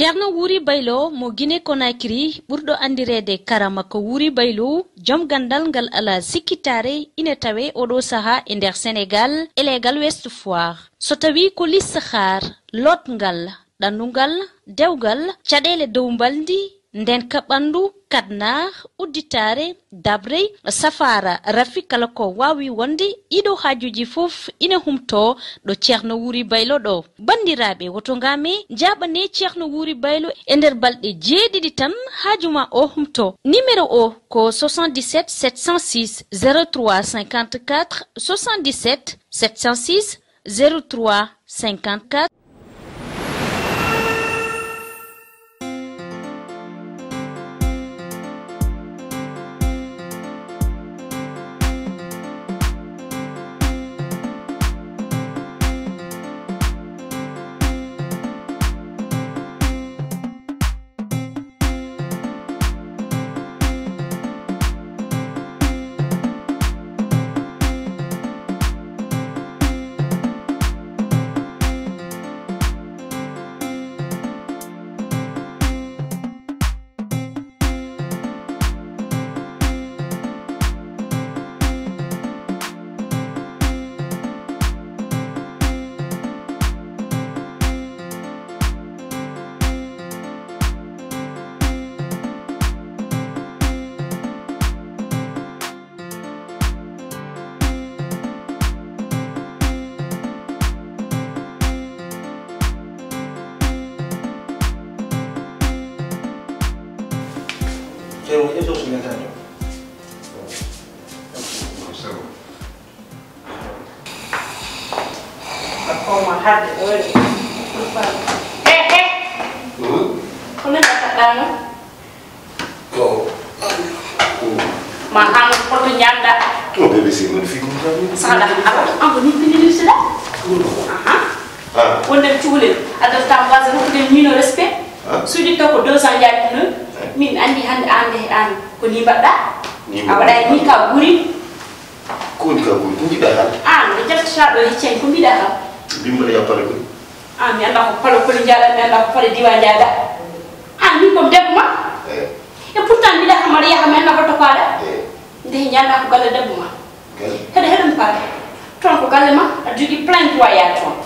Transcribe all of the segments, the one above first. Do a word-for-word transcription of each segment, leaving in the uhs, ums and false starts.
Ceerno Wuuri Baylo mo Guinée Conakry, ɓurɗo anndireede Karama ko Wuuri Baylo, joom ganndal ngal alaa sikkitaare, ina tawee oɗo sahaa e nder Senegaal e leegal Ouest Foire. So tawii ko listixaar, lootngal, ɗannungal, dewgal, caɗeele dow mbalndi, ndeenka ɓanndu, kadnar, udditaare, dabrey, safaara, rafi, kala ko waawi wonde, ɗiɗo haajuuji fof ina humtoo ɗo Ceerno Wuuri Baylo ɗo. Banndiraaɓe, woto ngam e njaaɓane Ceerno Wuuri Baylo e nder balɗe jeeɗiɗi tan haaju ma o humto. Numéro o ko soixante-dix-sept sept cent six zéro trois cinquante-quatre, soixante-dix-sept sept cent six zéro trois cinquante-quatre. Ko ma hadde ɗo de. He, he. Hmm? Ko nde mbaɗɗaa ɗo? Ko. Ma han hoto ñaamɗa. Ko bébé si mon fi ko. Sala, aba, an ko ni pini ni sila. Aha. Ah. Wonde cuule, adda tam wasa ko de mino respect. Ah. Sudi to ko deux ans jaati non. Eh. Min andi hande an de an ko ni mbaɗɗa. Ni mbaɗɗa. A waɗa ni ka guri. Ko woni ka guri? Ko mbiɗa hal? An, mi ƴeftata ɗo e cen, ko mbiɗa hal? Mbiɗa mbaɗa ya pale ko. An, mi annda ko pale koli njaaɗa, mi annda ko pale diwa njaaɗa. An, min ko mi debbo ma? Eh. E pourtant mbiɗa kam aɗa yaha, mi annda ko to paaɗa. Eh. Nde njaaɗa ko galle debbo ma. Galle? Heɗe heɗen paaɗa. Toon ko galle ma, aɗa jogii plein droit yaade toon.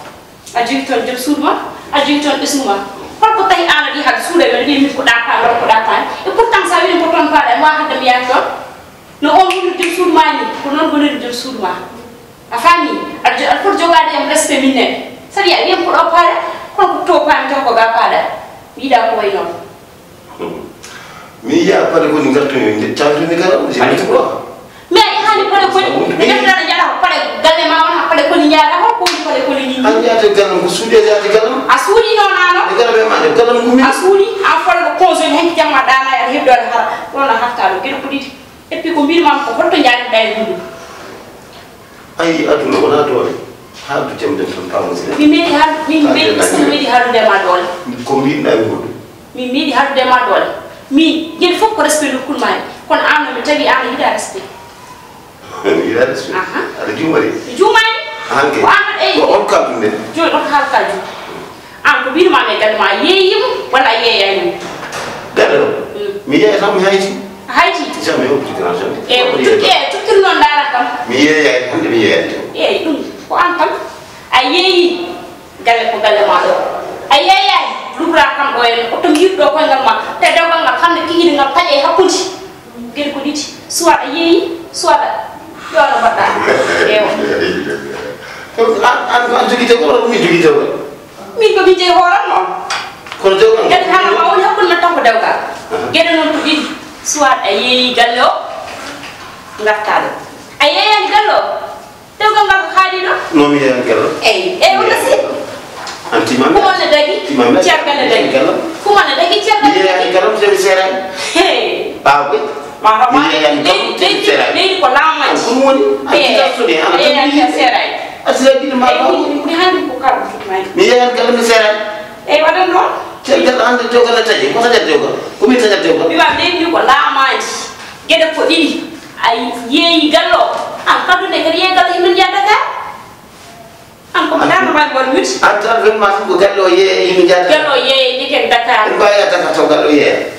Aɗa jogii toon joom suudu ma, aɗa jogii toon ɓesngu ma. Hol ko tawi an aɗa yaha aɗa suuɗa, ɓe mbiya min ko ɗa paaɗa, ko ɗa paaɗa. E pourtant sa wiɗen ko toon paaɗa, mi wawa hadde mi yaade toon. No on woni joom suudu ma ni, ko noon woniri joom suudu ma. A faami? Aɗa jo-, aɗa foti jogaade yam respect min ne. Saɗa yiya wiyam ko ɗo paaɗa, kono ko to paami taw ko ga paaɗa. Mi yiɗa ko way noon. Mi yiya pale ko ni ngartu mi, nde cawtu mi garam, je me crois. Mais a yahaani pale ko ni, mi ngartu aɗa njaɗa ko pale galle ma wona pale ko ni njaɗa, hol ko woni pale ko ni ni? An yaate garam ko suuɗe yaate garam. A suuɗi noon ano? E garam e ma, e garam ko mi. A suuɗi, a fole ko conseil hanki jamma ɗaana, aɗa hebdo aɗa hara, ɗon a harta ɗo, geɗe ko ɗiɗi. Et puis ko mbirmam ko holto njaarɗa e huɗo? Ayi, aduna wona doole. Haaldu jam jam tan pamodire. Mi meeɗi haal-, min Haalde meeɗi, est-ce que mi nange. Meeɗi haaldude ma doole? Ko mbiɗɗa e huɗo? Min meeɗi haaldude ma doole. Mi, geɗe fof ko respect lukkul ma e. Kono an no mi tawi an a yiɗa respect. Mi yiɗa respect. Aha. Aɗa juumani? Mi juumani. Ahanke. Ko an waɗa e. Ko on kaldude? Jooni ɗon ko haalka jum. An ko mbiymi ma e galle ma, a yeeyii mo walla a yeeyaani mo? Galle o? Mm. Mi yeeyata mo, mi hayti. A hayti? Jamais, au plus grand jamais. E, ko tukki, e, tukkiri noon ndaara kam. Mi yeeyaani, hannde mi yeeyaani tan. Eeyi, ɗum ko an kam. A yeeyii galle ko galle ma ɗo. A yeeyaani, lugraa kam ɗo en, ko to mbiyruɗo koyngal ma. Te dewgal ngal hannde kikiiɗe ngal paƴa e hakkunde. Geɗe ko ɗiɗi, soit a yeeyi, soit a, yo Allah mbaɗɗa. Ewa. An, an, an jogii dewgal walla ko min jogii dewgal? Min ko min jeyi hooram noon. Kono dewgal? Geɗe haala ma woni hakkunde men tan ko dewgal. Aha. Geɗe noon ko ɗiɗi, soit a yeeyi galle o, ngartaa ɗo. A yeeyaani galle o, dewgal ngal ko haaliɗo? Non, mi yeeyaani galle. Eyi, eyi, wona si. An tima. Kuma ne dagi? Tima me. Cergal ne dagi? Galle. Kuma ne dagi? Cergal ne dagi? Mi yeeyaani galle, mi seeraani. Hey. Ɓaawo koy. Ma, ma, mi yeeyaani galle, mi seeraani. Leydi ko laamaji. An ko ɗum woni? An tima so de, an tima. Seeraani. Asila gidi ma. Eyi, ɓaawo. Mi, mi hannde ko kala ɗum may. Mi yeeyaani galle, mi seeraani. Eyi, waɗan noon. Cergal hannde dewgal ne taƴi. Ko taƴat dewgal? Ko mi taƴat dewgal? Mi wa leydi ko laamaji. Geɗe ko ɗiɗi. A yeeyi galle o. An kadu ne kadi yeeyi galle yimɓe njeya Dakar. An ko mi darno ma ngol witi. An tan wen ma tan ko galle o yeeye yimɓe njeya Dakar. Galle o yeeye ndeken Dakar. Kala yeeya.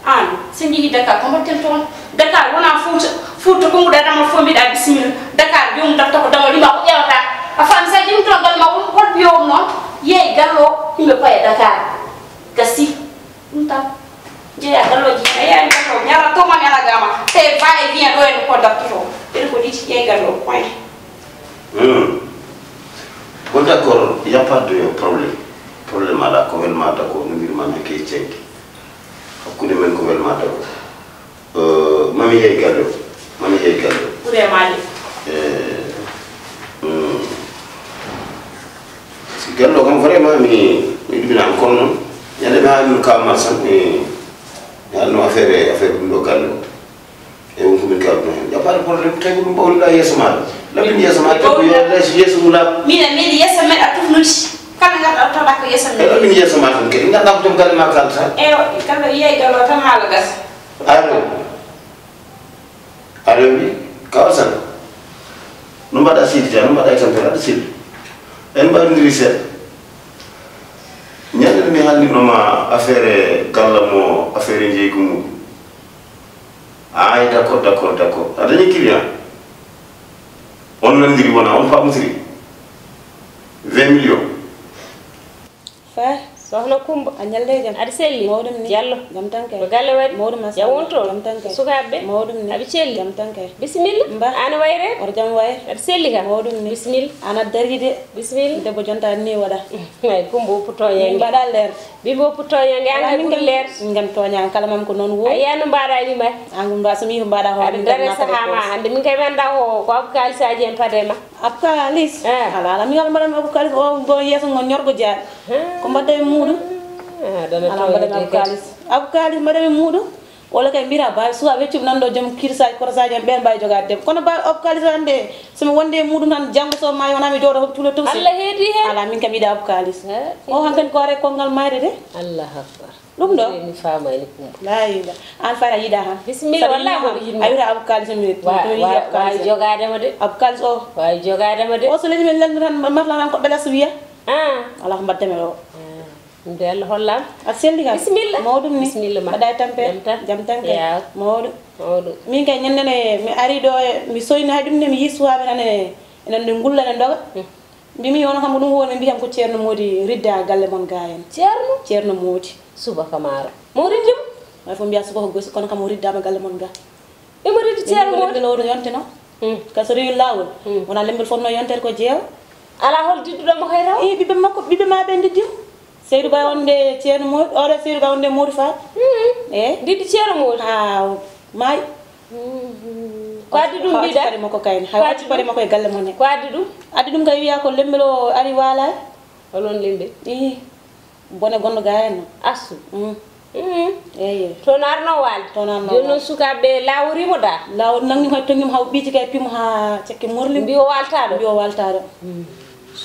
Aan, so njehii Dakar, ko mbaɗten toon? Dakar wonaa Fuuta. Fuuta ko nguɗa damal fof mbiɗa bisimilla. Dakar joomum darta ko damal yimɓe ko ƴeewata. A faami, so a jehii toon galle ma won hol mbiyo noon, yeey gallo yimɓe paye Dakar. Gasi. Ɗum tan. Jeeya gallo jeeya. A yeeyani gallo. Ñala to mami ala gama. Te va et vient ɗo en ko dartoto. Ɓeɗe ko ɗiɗi yeey gallo. Point. Hmm. Bon, d'accord, il n'y a pas de problème. Problème alaa, ko welma d'accord, no mbirma men kay ceŋki. Hakkunde men ko welma d'accord. Euh, mami yeey gallo. Mami yeey gallo. Ɓure maali. Eh, hmm. Si gallo kam vraiment mi, mi ɗuminama kono noon. Ñande mi haalino Kaw Marsan, mi, mi haalno affaire, affaire ɗum ɗo gallo. E won ko min kewatno heen. Y a pas de problème, tawi ko ɗum ɓawliɗa yeeso maɗa. Laɓɓin yeeso maɗa, tawi ko yo les yeeso mum laaɓ. Min a meeɗi yeeso meɗa tufnude. Kala ngarɗa o tawɗa ko yeeso meɗa. E laɓɓin yeeso ma tan kadi. Ngarɗa ko joom galle ma kalata. Ewa, kala yeey gallo tan haala gasa. Allo. Allo wi, Kaw Alsan. No mbaɗa Sidi Dia, no mbaɗa e tampere, aɗa selli. En mbaɗodiri seeɗa. Ñande nde mi haalnino ma affaire galla mo, affaire jeygu mum. Ay, d'accord, d'accord, d'accord. A dañi client? On nanndiri wona, on pamotiri? Vingt millions. Fa. Soxna Kumba. A ñallee jam. Aɗa selli? Mawɗum ni. Jallo. Jam tan kay. Ko galle waɗi? Mawɗum machallah. Jam wonto? Jam tan kay. Sukaaɓe ɓe? Mawɗum ni. Aɓe celli? Jam tan kay. Bisimilla. Mba. Ana wayre? Oto jam wayre. Aɗa selli ka? Mawɗum ni. Bisimilla. Ana dari de. Bisimilla. Debbo jonta ni waɗa. Ay, Kumba woppu tooñange. Min mbaɗa leer. Bimbo woppu tooñange, an kay ɓuri leer. Min kam tooñange, kala mam ko noon woori. A yiya no mbaɗa ni mbay. An ko mba so mi ko mbaɗa hoore. Aɗa dare sahaa ma hannde. Min kay mi annda ko, ko Abou Kalis aji en paade ma. Abou Kalis? Eh. Ala, ala, mi wala mbaɗan Abou Kalis o, go yeeso ngo ñorgo jaaɗi. Ko mbaɗɗa e muuɗum? Ah, dana ala, mbaɗan tooñde Abou kadi. Kalis. Abou Kalis mbaɗan e muuɗum? Walla kay mbira baawi suwa weccuɓe nan ɗo joom kirsaji, korsaji en ɓen mbawi jogaade debbo. Kono baawi Abou Kalis hannde, so mi wonde e muuɗum tan, janngo so maayi wona mi jooɗo tule tuse. Allah heedi hen. Ala, min kam yiɗa Abou Kalis. Eh, o han kadi ko are kongal mayde de. Allahu akbar. Ɗum ɗo? Mi faamaani Kumba. La ilaha. An fara yiɗa han. Bisimilla, wallaahi mboɗo yiɗ ma. A wiyata Abou Kalis mi. Wa-, to yiɗi wa-, Abou Kalis. Waawi jogaade ma de. Abou Kalis o. Waawi jogaade ma de. O so leñi men lelno tan, ma-, marla tan ko ɓe las wiya. Ah. Ala ko mbaɗde men o. Ah. Ɗum de Allah hollaama. A selli kam. Bisimilla. Mawɗum ni. Bisimilla ma. Mbaɗa e tampere. Jam tan. Jam tan kay. Yaa. Mawɗum. Mawɗum. Min kay ñande ne mi ari ɗo e, mi soyni hay ɗum ne mi yi suwaaɓe tan e, enen ɗo ngulla ne ndoga. Hmm. Mbimi, "Ono kam ko ɗum woni?" Ɓe mbi kam ko Ceerno Moodi ridda galle mon ga en. Ceerno? Ceerno Moodi. Subaka maaro. Mo riddi mo? Ay, fof mbiya subaka gosi, kono kam o riddama galle mon ga. Ɓe mo riddi Ceerno Moodi? Lembel o yonte no. Hmm. Ka so rewi laawol. Hmm. Wona lembel fotno yontere ko jeewa. Ala hol didduɗo mo kay taw? Ii, ɓiɓɓe makko, ɓiɓɓe ma ɓe diddi mo. Seydou Ba wonde Ceerno Moodi, oɗo Seydou Ba wonde Moodi Faal. Hmm. Eh? Diddi Ceerno Moodi? Ha, maayi. Ko addi ɗum mbiɗa? Pare makko kayne. Hay wacci pare makko e galle mon he. Ko addi ɗum? Addi ɗum kay wiya ko lembel o ari waala. Holon lembel? Ii. Bone gonɗo ga en no. Assu. Mm. Mm. Eyi. To no arno waali. To no arno waali. Jooni noon sukaaɓe lawori mo da. Law nangi mo, tongi mo, haw ɓiiti kay pimo ha cekke morli. Mbi o waaltaɗo. Mbi o waaltaɗo. Mm.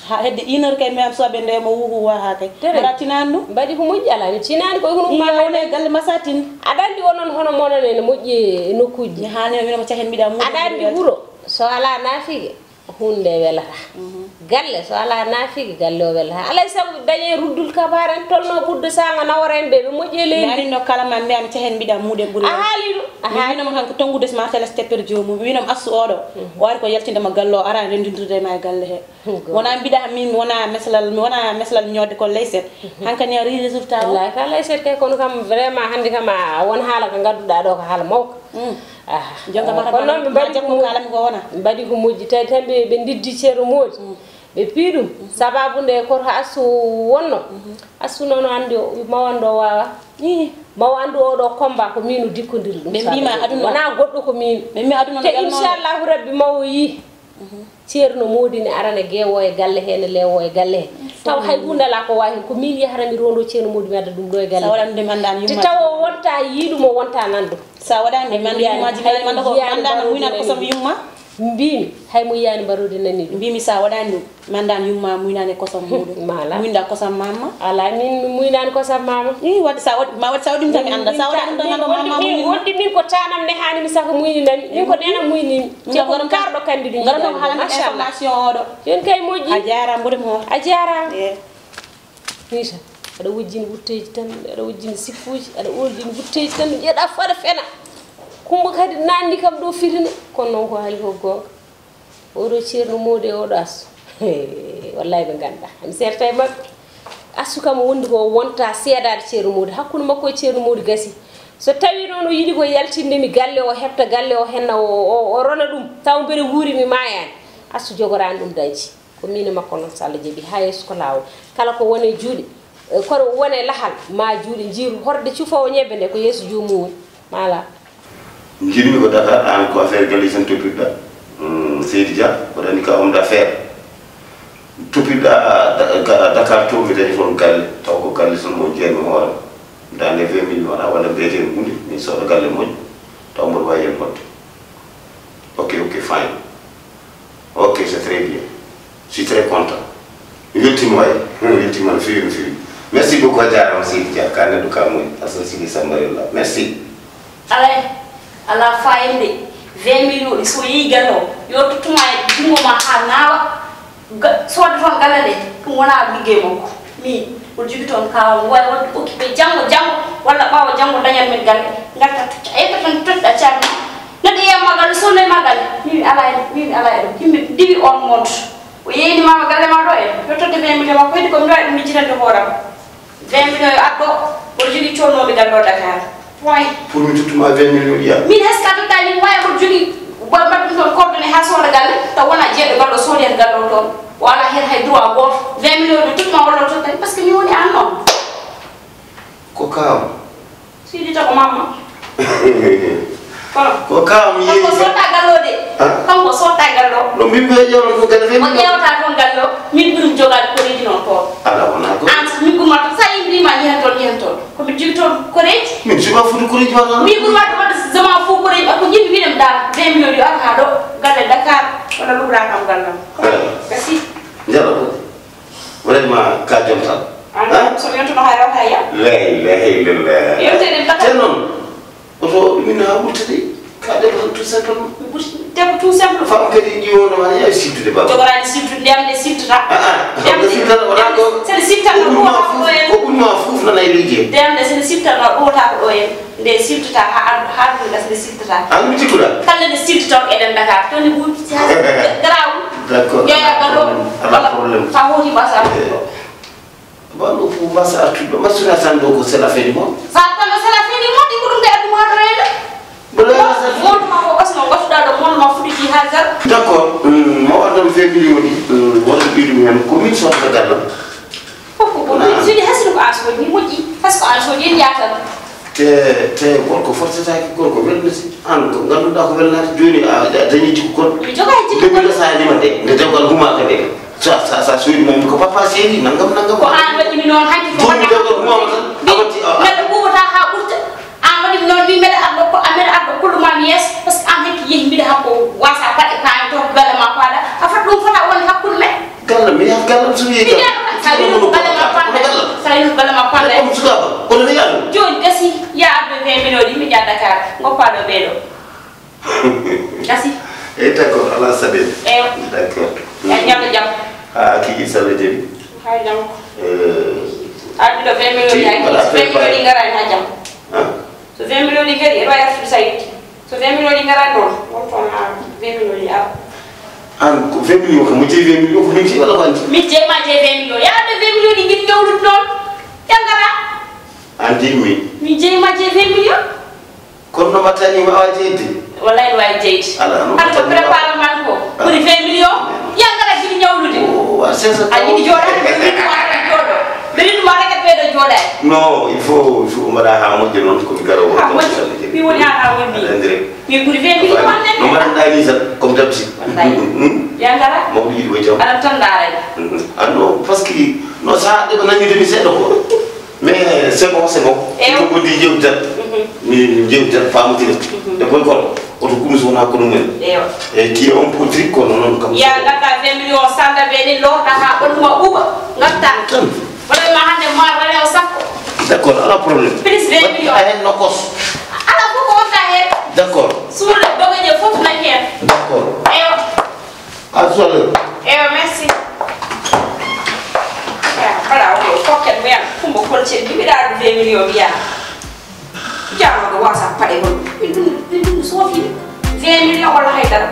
Ha hedde une heure kay, mi am soɓe nde mo wuhu wa ha kay. Tere. Mbaɗa tinani ɗum? Mbaɗi ko moƴƴi, ala mi tinani ko hono ma. Iya, wona e galle masatin. Aɗa anndi onon hono monon ene moƴƴi e nokkuuji. Mi haali mi wino ko cahen mbiɗa muɗum. Aɗa anndi wuro so ala naafige, huunde welata. Mhm. Galle so ala naafige, galle o welata. Alay sabu dañe ruddul kabaar en tolno ɓuddo saanga nawora en ɓe, ɓe moƴƴi e leydi. Mi ari no kala ma mi am cahen mbiɗa muɗum ɓuri. A haali ɗum? A haali. Mi wino mo hanko tongude ma telespectateur joomum. Mi wino mo assu oɗo. Mhm. O ari ko yaltinde ma galle o, ara renndindirde ma e galle he. Wona mbiɗa min, wona meslal, wona meslal ñoodde ko layset. Hankani a ri résultat o. Wallaahi ka layset kay, kono kam vraiment hannde kam a won haala ka ngadduɗa ɗo ko haala mawka. Mm. Ah, jonta ma kono noon ɓe mbaɗi ko moƴƴi. Ɓe mbaɗi ko moƴƴi tawi tan ɓe, ɓe ndiddi Ceerno Moodi. Mm. Ɓe pii ɗum. Mm. Sababu nde koto Assu wonno. Mhm. Assu noon anndi o, mawo anndi o waawa. Ii. Mawo anndu oɗo combat ko min o dikkondir ɗum. Ɓe mbiima aduna. Wona goɗɗo ko min. Ɓe mbiima aduna. Te no yalno nde. Inchallahu Rabbi mawo yii. Mhm. Ceerno Moodi ne arana geewo e galle he, ne leewo e galle he. Taw hay huunde alaa ko waawi heen. Ko miin yahata mi rondo Ceerno Moodi mi adda ɗum ɗo e galle. Sa waɗani ɗum anndaani yumma. Te taw o wonta yiiɗum, o wonta nanɗo. Sa waɗani ɗum anndaani yumma, jimaani manda ko anndaani muynata kosam yumma. Mbiimi hay mo yiyaani mbaroodi nani ɗum. Mbiimi sa waɗani ɗum mi anndaani yumma muynaani kosam muɗum. Mala. Muynda kosam mamma. Ala min mi muynaani kosam mama. Ii, waɗi sa waɗi, ma waɗi sa waɗi ɗum tan mi annda. Sa waɗani ɗum tan mi annda mamma muyni. Wonde min ko tanam ne haani mi saka muyni nani. Min ko nena muyni. Te ko karɗo kandi ɗum. Ngara ɗum halande information oɗo. Yon kay moƴƴi. A jaaraama mboɗo mo. A jaaraama. Eh. Nisa. Aɗa wujjini wutteeji tan, aɗa wujjini sippuuji, aɗa wujjini wutteeji tan, mi ƴeeɗa fada fena. Kumba kadi nanni kam ɗo firine, kono noon ko haali ko goonga. Oɗo Ceerno Moodi e oɗo Assu. Wallahi ɓe ngannda. Mi seerta e maɓɓe. Assu kam wondi ko wonta seedaade Ceerno Moodi. Hakkunde makko e Ceerno Moodi gasi. So tawi noon o yiɗi ko yaltinde mi galle o, heɓta galle o henna o, o, o rona ɗum. Taw mbeɗa wuuri mi maayaani. Assu jogoraani ɗum dañci. Ko miin e makko noon, so Allah jaɓi, haa yeeso ko laawol. Kala ko woni e juuɗe, e, kono woni e lahal, ma juuɗe njiiru horde cufoowo ñebbe nde, ko yeeso joomum woni. Mala. Njiɗmi ko Dakar, aan ko affaire galle tan toppirɗa. Hmm, Seydi Dia, mboɗo anndi ka homme d'affaires. Toppirɗa Da-, Ga-, Dakar to, mi dañi toon galle, taw ko galle tan mo jeeymi hoore. Daande vingt millions wona, walla mbiyeten huunde, min sooda galle moƴƴo, taw mboɗo waawi heen hoɗde. Ok, ok, fine. Ok, c'est très bien. Je suis très content. Mi weltima waay. Mi weltima no feewi, no feewi. Merci beaucoup, a jaaraama Seydi Dia, ka neɗɗo ka moƴƴi. Alsan Sidi Samba Yolla. Merci. Alay, alaa fayida. Vingt millions ɗi so yehi galle o, yo tottuma e junngo ma haa naawa. Ga-, sooda toon galle nde, ɗum wonaa liggey makko. Min, mboɗo jogii toon kaawam, mi waawi waɗde occupé janngo, janngo, walla ɓaawo janngo dañan min galle, ngarta tocca, a yetta tan toɗɗa caɗma. Neɗɗo yeeyama galle, soodoyma galle. Min mi alaa e, min mi alaa e ɗum. Yimɓe diwi on monte. O yeeyni ma galle ma ɗo en. Yo todde vingt millions makko, heddi ko mi waawi ɗum lijjitande hooram. Vingt millions yo addo, mboɗo jogii connooɓe galle o Dakar. Point. Pour mi tottuma vingt millions ɗi ya. Min hay so ka tottaani, mi waawi mboɗo jogii, wa-, mbaɗ ɗum toon coordonné haa sooda galle, taw wona jeeyɗo galle o soodiyata galle o toon. O alaa heen hay droit gooto. Vingt millions ɗi tottuma walla o tottaani, parce que mi woni aan noon. Ko kaam. Sidi tago mamma. Kono ko kaam yeeyi. Kanko sotta galle o de. Ah? Kanko sotta galle o. No mbimmi e ƴeewata ko galle. O ƴeewata toon galle o. Min ɓurum jogaade koreeji noon toon. Ala wona ko. Aan sax min ɓurma toon. Sa yimri ma yehen toon, yehen toon. Ko mi jogii toon koreeji. Min suka futu koreeji ma toon. Min ɓurma toon wadde zama fof koreeji. Ko yimɓe mbiɗen daal. Vingt millions yo ar haa ɗo. Galle Dakar. Wona luɓra kam galle am. Eh. Gasi. Njara ko. Vraiment, ka jontal. An, so mi yontuno hay rawta e yam. La ilaha illallah. Yonte ɗen tata. Te noon, oto min ha ɓurtude. Ka debbo tan tout simplement. Mi ɓurti debbo tout simplement. Femme kadi ɗi wonno ma yawi siftude baba. Jogoraani siftude, ndiyam nde siftata. Ah, ah, ndiyam nde siftata, wona ko. Sene siftata ko ɓuri ma ɗo fof, en. Ko ɓuri ma fof nana e leydi he. Ndiyam nde sene siftata, ɗowata ko ɗo en. Nde siftata ha ardu, ha ɗum gasa nde siftata. An mi jikkuɗa? Kala nde siftata o eɗen Dakar. To nde ɓuuɓi, si ha garawol. D'accord. Jeeya gaɗo. Ala problème. Sa hoti basa artuɗo. Ba ɗo fof basa artuɗo. Masuna tan ɗo ko c'est la fin du monde. Sa tan c'est la fin du monde, ko ɗum de addu mo ha ɗo rende. Bala ya sa. Mon ma ko osno gotuɗa ɗo, mon ma fuɗɗiti ha zéro. D'accord. Hmm, mo waddan fe milioni. Hmm, wata ɓiɗum hen. Ko min sotta gaɗɗo. Fof ko boni. Sidi hasi ko an soodi, moƴƴi. Hasi ko an soodi, en yaatan. Te, te gorko fortataake, gorko welnata. An ko ngannduɗaa ko welnaade, jooni a, a dañii jikku koɗo. Mi jogaa jikku koɗo. Nde mi resani ma nde, nde dewgal humaaka nde. Sa, sa, sa soodi ma, mi ko papa chéri, nangam, nangam. Ko an waɗi mi noon hanki ko. Jooni dewgal humaama tan, a watti, a, a. Neɗɗo ɓuuɓata haa ɓurta. An waɗi mi noon, min mbeɗa arɗo ko, mbeɗa arɗo kollu ma mi yeeso, parce que an hanki yehi mbiɗa hakko wasa paɗe paami to galle ma paɗa. A foti ɗum fota won hakkunde men. Galle mi yaha galle so wiye galle. Sa yinu galle ma paɗa. Sa yinu galle ma paɗa. Ko sukaaɓe, kono mi yaha. Jooni gasi, ya arɓe vingt millions ɗi mi jaa Dakar. Ngoppa ɗo ɓeeɗo. Gasi. Eh, d'accord, ala saɗeede. Eyo. D'accord. E ñalɗo jam. Ha kiki salla jeeɗi. Hay jam. Eh. Arɗo vingt millions ɗi, hay vingt millions ɗi ngara ha jam. Ha? So vingt millions ɗi ngari, eɗo artude sa yetti. So vingt millions ɗi ngara noon, won toon ha vingt millions ɗi awa. An ko vingt millions ko mo jeeyi vingt millions ko min jeeyi walla ko an jeeyi? Min jeeyi ma jeeyi vingt millions. Yaade vingt millions ɗi ngin ñawlude noon. Ƴangata. An jeeyi min. Min jeeyi ma jeeyi vingt millions. Kono no mbatta ni wawa jeyde. Wallahi no wawi jeyde. Ala no. Hade ko préparé man ko. Ɓuri vingt millions. Ya ngara jiɗi ñawlude. O wa sesa. A yiɗi jooɗaade, ɓe wiɗi ma rek jooɗo. Ɓe wiɗi ma rek ɓeɗo jooɗaade. Non, il faut, il faut mbaɗa ha moƴƴa noon ko mi garowo. Ha moƴƴi. Mi woni ha ha woni. Aɗa anndi rek. Min ɓuri vingt millions man nen. No mbaɗanɗa ni tan, comme d'habitude. Wallahi. Hmm? Ya ngara. Mawɗo yiɗi ko jam. Aɗa tan ndaara. Hmm. Ah non, parce que no sa ɗeɓa nangude mi seeɗa ko. Mais c'est bon, c'est bon. Ewa. Ko ɓurdi jewtital. Mhm. Mi jewtital famodira. Mhm. E boy kono. Oto kunu so wona kono men. Ewa. E qui est un peu trick kono noon kam. Ya gadda vingt millions sanda be ni lorɗa ha ɓandu ma ɓuuɓa. Gadda. Tan. Wala ma hande ma wala o sappo. D'accord, ala problème. Plus vingt millions. Waɗa hen nokos. Ala fof ko wonta hen. D'accord. Suuɗe dogoje fof nan hen. D'accord. Ewa. À tout à l'heure. Ewa, merci. Ya, voilà, o kokket mo yan. Kumba Hol ceeɗu jogiɗaa ɗum vingt million mbiyaa? Jaarooɗo waasa paɗe gol. Min ɗum, min ɗum soofi. Vingt million walla haydara.